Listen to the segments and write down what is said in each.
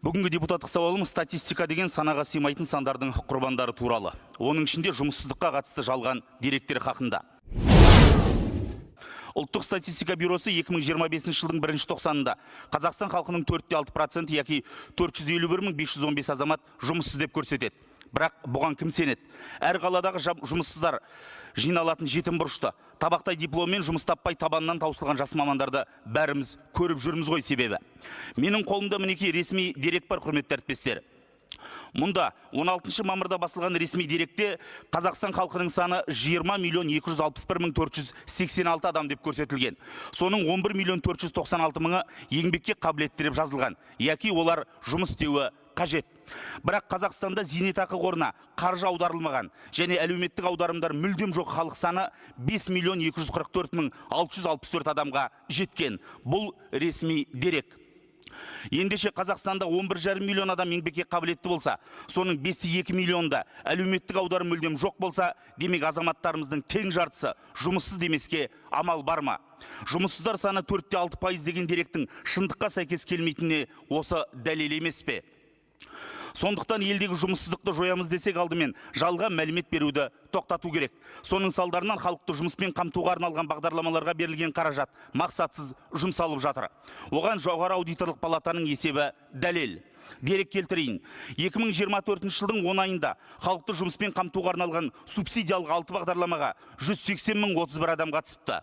Бүгінгі депутаттық сауалым статистика деген санаға сыймайтын сандардың құрбандары туралы. Оның ішінде жұмыссыздыққа қатысты жалған деректер хақында. Ұлттық статистика бюросы 2025 жылдың бірінші тоқсанында Қазақстан халқының 4,6% яки 451 515 азамат жұмыссыз деп көрсетеді. Бірақ бұған кім сенеді? Әр қаладағы жұмыссыздар жиналатын жетім бұрышты, табақтай дипломмен жұмыс таппай табаннан таусылған жас мамандарды бәріміз көріп жүрміз ғой себебі. Менің қолымда мінекей ресми дерек бар, құрметті әріптестер. Мұнда 16 мамырда басылған ресми деректе Қазақстан халқының саны 20 миллион 261 мың 486 адам деп көрсетілген. Соның 11 миллион 496 мыңы еңбекке қабілетті деп жазылған, яки олар жұмыс істеуі қажет. Бірақ Қазақстанда зейнетақы қорына қаржы аударылмаған және әлеуметтік аударымдар мүлдем жоқ халық саны 5 миллион 244 мың 664 адамға жеткен. Бұл ресми дерек. Ендеше Қазақстанда 11,5 миллион адам еңбекке қабілетті болса, соның 5,2 миллионда әлеуметтік аударым мүлдем жоқ болса, демек азаматтарымыздың тең жартысы жұмыссыз демеске амал бар ма? Жұмыссыздар саны 4,6% деген деректің шындыққа сәйкес келмейтініне осы дәлел емес пе? Сондықтан елдегі жұмыссыздықты жоямыз десек, алдымен жалған мәлімет беруді тоқтату керек. Соның салдарынан халықты жұмыспен қамтуға арналған бағдарламаларға берілген қаражат мақсатсыз жұмсалып жатыр. Оған жоғары аудиторлық палатаның есебі дәлел. Дерек келтірейін. 2024 жылдың 10 айында халықты жұмыспен қамтуға арналған субсидиялық 6 бағдарламаға 180 мың 31 адам қатысыпты.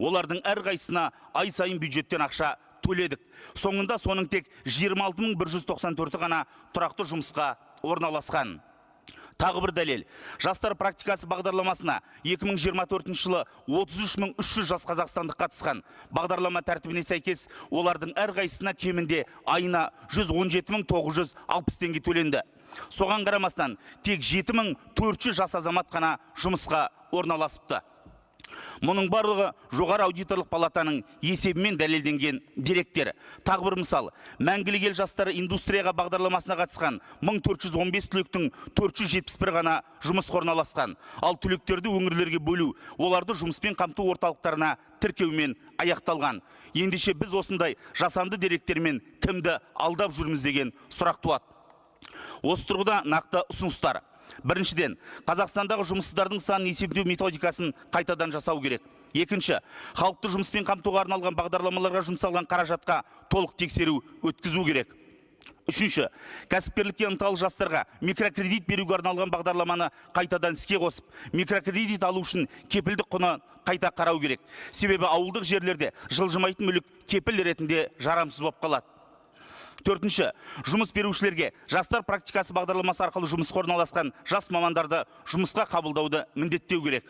Олардың әрқайсысына ай сайын бюджеттен ақша төледік. Соңында соның тек 26 мың 194-і ғана тұрақты жұмысқа орналасқан. Тағы бір дәлел. Жастар практикасы бағдарламасына 2024 жылы 33 мың 300 жас қазақстандық қатысқан. Бағдарлама тәртібіне сәйкес олардың әрқайсысына кемінде айына 117 мың 960 теңге төленді. Соған қарамастан тек 7 мың 400 жас азамат қана жұмысқа орналасыпты. Мұның барлығы жоғары аудиторлық палатаның есебімен дәлелденген деректер. Тағы бір мысал, Мәңгілік ел жастары индустрияға бағдарламасына қатысқан 1415 түлектің 471 ғана жұмысқа орналасқан. Ал түлектерді өңірлерге бөлу, оларды жұмыспен қамту орталықтарына тіркеумен аяқталған. Ендеше біз осындай жасанды деректермен кімді алдап жүрміз деген сұрақ туады. Осы тұрғыда нақты ұсыныстар. Біріншіден, Қазақстандағы жұмыссыздардың санын есептеу методикасын қайтадан жасау керек. Екінші, халықты жұмыспен қамтуға арналған бағдарламаларға жұмсалған қаражатқа толық тексеру өткізу керек. Үшінші, кәсіпкерлікке ынталы жастарға микрокредит беруге арналған бағдарламаны қайтадан іске қосып, микрокредит алу үшін кепілдік құны қайта қарау керек. Себебі ауылдық жерлерде жылжымайтын мүлік кепіл ретінде жарамсыз болып қалады. Төртінші, жұмыс берушілерге жастар практикасы бағдарламасы арқылы жұмысқа орналасқан жас мамандарды жұмысқа қабылдауды міндеттеу керек.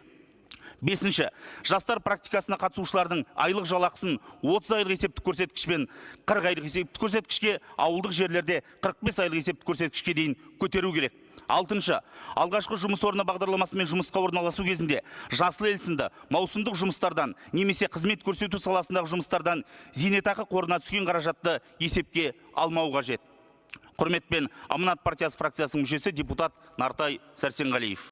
Бесінші, жастар практикасына қатысушылардың айлық жалақысын 30 айлық есептік көрсеткішпен 40 айлық есептік көрсеткішке, ауылдық жерлерде 45 айлық есептік көрсеткішке дейін көтеру керек. Алтыншы, алғашқы жұмыс орны бағдарламасымен жұмысқа орналасу кезінде жасыл ел сынды маусымдық жұмыстардан немесе қызмет көрсету саласындағы жұмыстардан зейнетақы қорына түскен қаражатты есепке алмау қажет. Құрметпен, Аманат партиясы фракциясының мүшесі депутат Нартай Сәрсенғалиев.